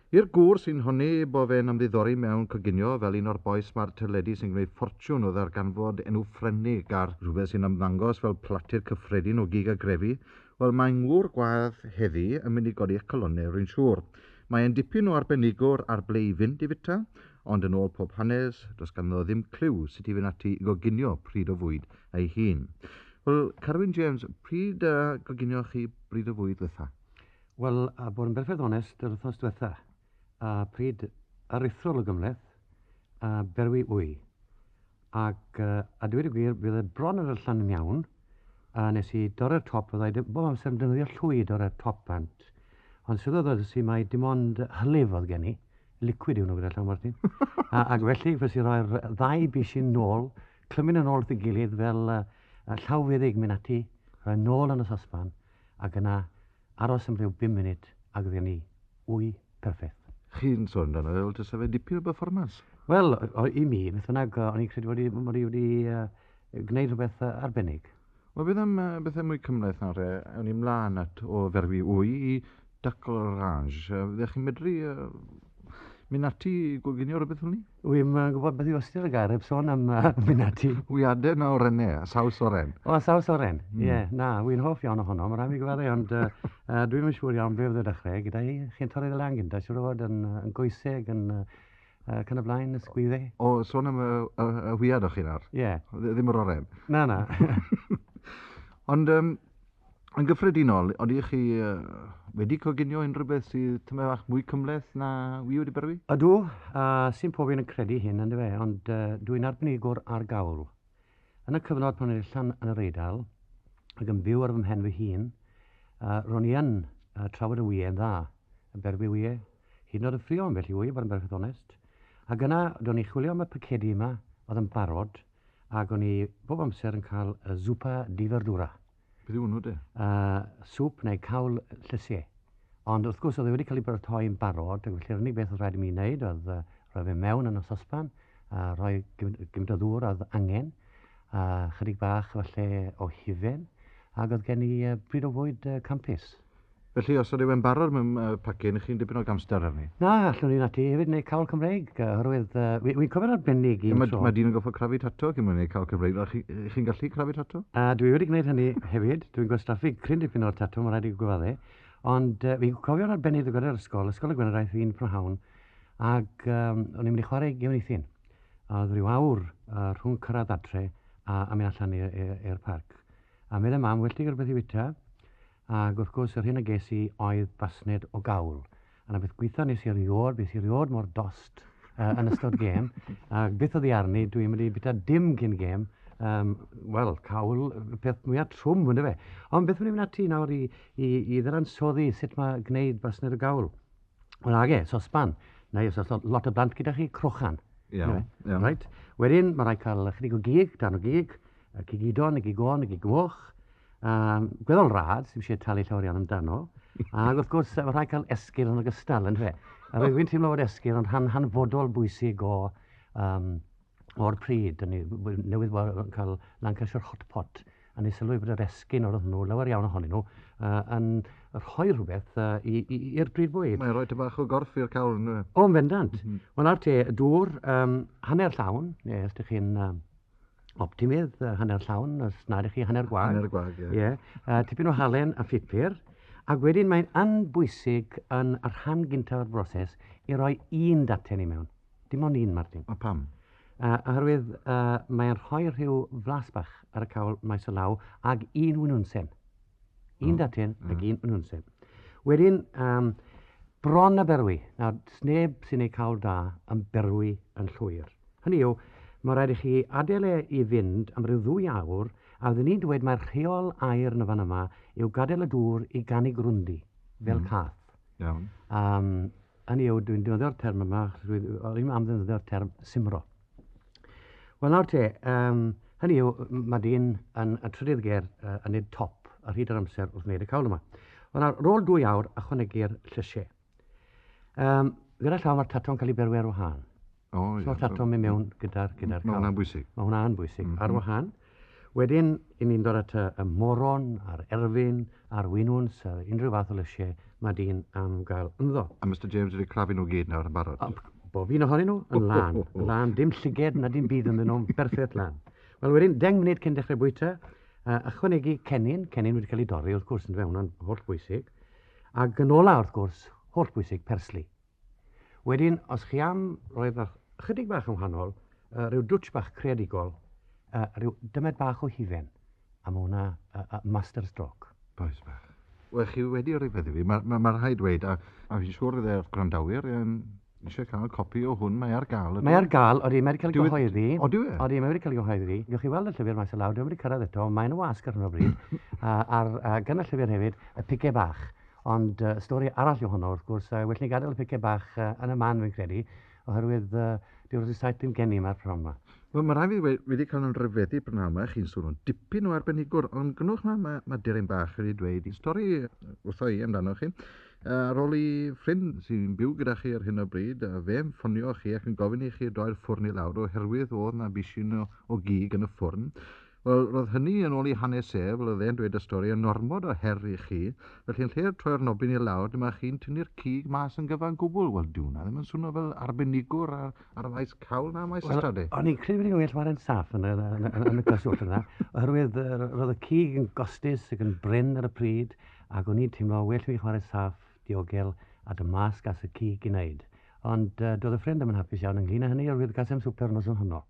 I'r gŵr sy'n honni bo fe'n ymddiddori mewn coginio fel un o'r bois ma'r teledu sy'n gwneud ffortiwn o ddarganfod enw Ffrenig ar rhywbeth sy'n ymddangos fel platur cyffredin o gig a grefi, wel mae ngŵr gwadd heddi yn mynd i godi eich calonnau rwy'n siŵr. Mae e'n dipyn o arbenigwr ar ble i fynd i fita, ond yn ôl pob hanes, does ganddo ddim cliw sut i fynd ati i goginio pryd o fwyd ei hun. Wel, Carwyn James, pryd goginioch chi bryd o fwyd ddiwetha? Wel, a bod yn berffaith onest, yr wythnos diwetha, a pryd aruthrol o gymhleth, a berwi wy. Ac, a dweud y gwir, bydd e bron ar y llan yn iawn, a nes i dorri'r top, byddai bob amser yn defnyddio llwy i dorri'r top bant. Ond sylweddolais i mai dim ond hylif oedd gen i, liquid yw nhw gyda llaw Martin. Ac felly, fes i roi'r ddau bishyn nôl, clymu nhw nôl wrth ei gilydd fel llawfeddyg mynd ati, rhoi nôl yn y sosban, ac yna aros am ryw bum munud ac oedd gen i wy perffaith. Chi'n sôn amdano fe fel tasa fe dipyn o berfformans. Wel, i mi, beth bynnag, o'n i'n credu mod i wedi gwneud rhywbeth arbennig. Wel, beth am bethau mwy cymhleth nawr te? Awn ni mlaen at o ferwi wy i duck à l'orange. Fyddech chi'n medru mynd ati i goginio rhywbeth fel 'ny? Wi'm yn gwybod beth yw ystyr y gair, heb sôn am mynd ati. Hwyaden a orenne, a saws oren. O, a saws oren, ie. Yeah, na, wy'n hoff iawn ohono, mae rhaid mi gyfadde, ond dwi'm yn siŵr iawn be fydd y dechrau gyda hi. Chi'n torri ddi lan gynta, siŵr o fod yn, yn goeseg, yn ac yn y blaen, y sgwydde. O, sôn am y, y, y hwyad o'ch chi nawr? Ie. Yeah. Ddim yr oren? Na, na. Ond Yn gyffredinol, odych chi wedi coginio unrhyw beth sydd tymed bach mwy cymhleth na wi wedi berwi? Ydw, a sy'n pob un yn credu hyn, yndyfe, ond dwi'n arbenigwr ar gawl. Yn y cyfnod pan o'n i allan yn yr Eidal, ac yn byw ar fy mhen fy hun, ro'n i yn trafod y wyau yn dda, yn berwi wyau, hyd yn oed yn ffrio ambell i wy, bod yn berffaith onest. Ac yna, do'n i chwilio am y pacedi yma, oedd yn barod, ac o'n i bob amser yn cael y zuppa di verdura. Beth yw hwnnw de? Sŵp neu cawl llysiau. Ond wrth gwrs oedd e wedi cael ei baratoi yn barod, ac felly'r unig beth oedd rhaid i mi wneud oedd rhoi fe mewn yn y sosban, a rhoi gymaint o ddŵr oedd angen, a chydig bach falle o hufen, ac oedd gen i bryd o fwyd campus. Felly, os ydyw e'n barod mewn pacyn, chi'n dipyn o gamster arni? Na, allwn i ati hefyd wneud cawl Cymreig, oherwydd wi'n cofio'n arbennig un tro. Mae dyn yn gorfod crafu tato cyn mwyn gwneud cawl Cymreig. Chi'n gallu crafu tato? Dwi wedi gwneud hynny hefyd. Dwi'n gwastraffu cryn dipyn o'r tato, mae'n rhaid i gyfadde. Ond fi'n cofio'n arbennig ddod gyda'r ysgol, Ysgol y Gwendraeth un prynhawn, ac o'n i'n mynd i chwarae gêm eithin. A oedd rhyw awr rhwng cyrraedd adre a mynd allan i'r parc. A meddai mam, well ti gael rhywbeth i fwyta. Ac wrth gwrs, yr hyn a ges i oedd basned o gawl. A 'na beth gwaetha nes i erioed, bues i erioed mor dost yn ystod gêm. Ac byth oddi arni, dwi'm wedi bwyta dim cyn gêm. Wel, cawl, y peth mwyaf trwm, yndyfe. Ond beth wnawn ni fynd ati nawr i, i, i ddadansoddi sut mae gwneud basned o gawl? Wel, nage, sosban. Neu os oes lot o blant gyda chi, crochan. Iawn, iawn. Reit. Wedyn, mae rhaid cael chydig o gig, darn o gig, y cig udon, y gig oen, y gig moch, gweddol rad, sy'n eisiau talu llawer iawn amdano. Ac wrth gwrs, mae rhaid cael esgyrn yn ogystal, yn fe. A rwy'n teimlo fod esgyrn yn rhan hanfodol bwysig o, um, o'r pryd. Ni newydd bod yn cael Lancashire hot pot, a ni sylwi bod yr esgyn o'r nhw, lawer iawn ohonyn nhw, yn rhoi rhywbeth i'r pryd bwyd. Mae'n rhoi ty bach o gorff i'r cawl, yn O, yn bendant. Wel, nawr te, dŵr hanner llawn, neu os ydych chi'n optimydd, hanner llawn, os nad ydych chi hanner gwag. Hanner gwag, ie. Yeah. Tipyn o halen a phupur. Ac wedyn mae'n anbwysig yn y rhan gyntaf o'r broses i roi un daten i mewn. Dim ond un, Martin. A pam? Oherwydd mae'n rhoi rhyw flas bach ar y cawl maes o law ag un winwnsyn. Un daten ag un winwnsyn. Wedyn, bron a berwi. Nawr, sneb sy'n ei cawl da yn berwi yn llwyr. Hynny yw, mae rhaid i chi adael e i fynd am ryw ddwy awr, a fydden ni'n dweud mai'r rheol aur yn y fan yma yw gadael y dŵr i ganu grwndi, fel cath. Iawn. Hynny yw, dwi'n defnyddio'r term yma, achos o'n i'm am ddefnyddio'r term simro. Wel nawr te, hynny yw, mae dyn yn y trydydd ger yn neud top ar hyd yr amser wrth wneud y cawl yma. Wel nawr, ar ôl dwy awr, ychwanegu'r llysiau. Gyda llaw mae'r tato'n cael ei berwi ar wahân. O, ie. So mae'r tato'n mynd mewn gyda'r gyda Mae hwnna'n bwysig. Mae hwnna'n bwysig. Ar wahân. Wedyn, i ni'n dod at y moron, a'r erfyn, a'r winwns, a unrhyw fath o lysiau mae dyn am gael ynddo. A Mr James wedi crafu nhw gyd nawr yn barod? Bob un ohonyn nhw yn lân. Lân, dim llyged na dim byd ynddyn nhw'n berffaith lân. Wel wedyn, 10 munud cyn dechrau bwyta, ychwanegu cennin, cennin wedi cael ei dorri wrth gwrs, yndyfe, hwnna'n holl bwysig. Ac yn ola wrth gwrs, holl bwysig, persli. Wedyn, os chi am roi bach, ychydig bach yn wahanol, rhyw dwtsh bach creadigol, rhyw dymed bach o hufen, a mae hwnna master stroke. Bois bach. Wel, chi wedi rhyfeddu fi, mae ma, ma rhaid dweud, a fi'n siŵr fydde'r gwrandawyr eisiau cael copi o hwn, mae ar gael. Mae ar gael, odi, mae wedi cael ei gyhoeddi. O, dyw e? Odi, mae wedi cael ei gyhoeddi. Gewch chi weld y llyfr maes o law, dyw wedi cyrraedd eto, mae'n y wasg ar hyn o bryd. A gan y llyfr hefyd, y pice bach. Ond stori arall yw honno, wrth gwrs, a well ni gadael y pice bach yn y man, fi'n credu, oherwydd dyw'r rysáit ddim gen i yma'r prynhawn 'ma. Wel, mae rhaid fi ddweud, fi wedi cael yn rhyfeddu prynhawn 'ma, chi'n sôn o'n dipyn o arbenigwr, ond gwnwch 'ma, mae, mae Deryn Bach wedi dweud i stori wrtho i amdano chi. Ar ôl i ffrind sy'n byw gyda chi ar hyn o bryd, a fe'n ffonio chi ac yn gofyn i chi droi'r ffwrn i lawr oherwydd oedd 'na bishyn o gig yn y ffwrn. Wel, roedd hynny yn ôl i hanes ef, fel oedd e'n dweud y stori, yn ormod o her i chi. Felly yn lle troi'r nobyn i lawr, dyma chi'n tynnu'r cig mas yn gyfan gwbl. Wel, dyw hwnna ddim yn swno fel arbenigwr ar faes cawl na maes ystade. Wel, o'n i'n credu bod i'n well chwarae'n saff yn y cyswllt yna, oherwydd roedd y cig yn gostus ac yn brin ar y pryd, ac o'n i'n teimlo well fi chwarae saff, diogel, a dy mas gas y cig i wneud. Ond doedd y ffrind ddim yn hapus iawn ynglyn â hynny, oherwydd gasem swper noson honno.